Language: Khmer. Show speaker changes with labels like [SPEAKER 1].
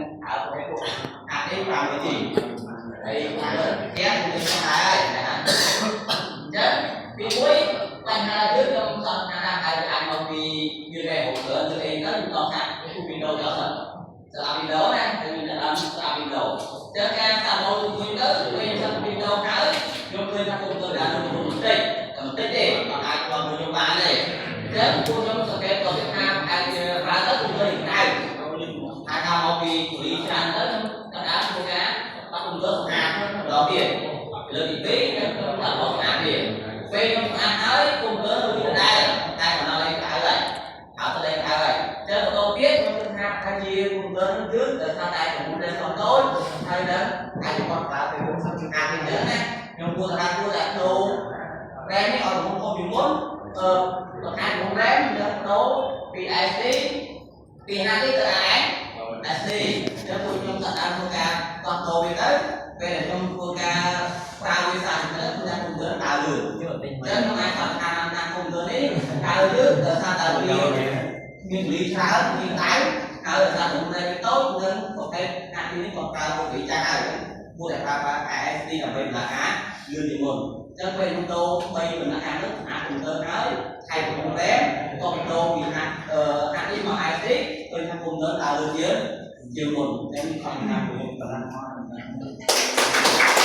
[SPEAKER 1] នឹងប្រើប្រភេទពួកអានេះ 5G ហើយខាងលើផ្ទះគឺខ្ញុំដែរហើយណាអញ្ចឹងទី1បញ្ហាយើងខ្ញុំសន្និដ្ឋានថាអាចមកពីយើងឯងហូបច្រើនឬអីទៅខ្ញុំតថាគឺ Windows ចោលសិនស្រាប់ Windows ណាហើយមានដល់ស្រាប់ Windows ចឹងការសាឡូមួយទៅពេលស្រាប់ Windows ហើយខ្ញុំឃើញថាកុំព្យូទ័រដើរនៅបន្តិចតែបន្តិចទេអត់អាចដល់មួយខ្ញុំបានទេអញ្ចឹងពួកខ្ញុំសង្កេតក៏ថាអាចប្រើទៅកុំព្យូទ័រក្តៅអាចថាមកពីធូលីច្រើនទៅខ្ញុំក៏ដើរធ្វើការបាត់កុំព្យូទ័រស្អាតម្ដងទៀតលើកទី2ខ្ញុំខ្ញុំដាក់បស្អាតទៀតពេលខ្ញុំស្អាតហើយកុំព្យូទ័រវាដដែលតែបណ្ដោយក្តៅហើយហើយទៅលេងក្តៅហើយចឹងបន្តទៀតខ្ញុំគិតថាថាជាកុំព្យូទ័រនឹងយឺតដោយសារតែកំពុងតែសំតូចហើយនឹងអាចគាត់ប្រើពេលខ្ញុំស្អាតទៀតចឹងណាខ្ញុំគួរថាគួរតែដូរ RAM នេះឲ្យរំខុសពីមុនអឺបង្ហាញរំ RAM នឹងដូរពី SD ពី HD ទៅ AM SD ចឹងពួកខ្ញុំសាក់ដើមធ្វើការកោះដូរវាទៅពេលដែលខ្ញុំធ្វើការប្រើវាសារទៅគឺថាកុំព្យូទ័រដើរលឿនចឹងខ្ញុំអាចសន្និដ្ឋានថាកុំព្យូទ័រនេះដើរលឿនដោយសារតែវាមានធូលីច្រើនមានដៅហើយដោយសាររំ RAM វាតូចនិងប្រភេទ HD នេះក៏ប្រើពួកវាចាស់ហើយគួរតែប្រើប្រាស់ SSD ដើម្បីដំណើរការលឿនជាងមុនចឹងពេលខ្ញុំដូរ3ដំណាក់កាលនោះអាកុំព្យូទ័រហើយថែមកំ RAM ក៏ដូរពីហាក់អឺ HD មក SSD ឃើញថាកុំព្យូទ័រដើរលឿនជាងជាងមុនតែនេះខំណាស់មួយប៉ុណ្ណាមក។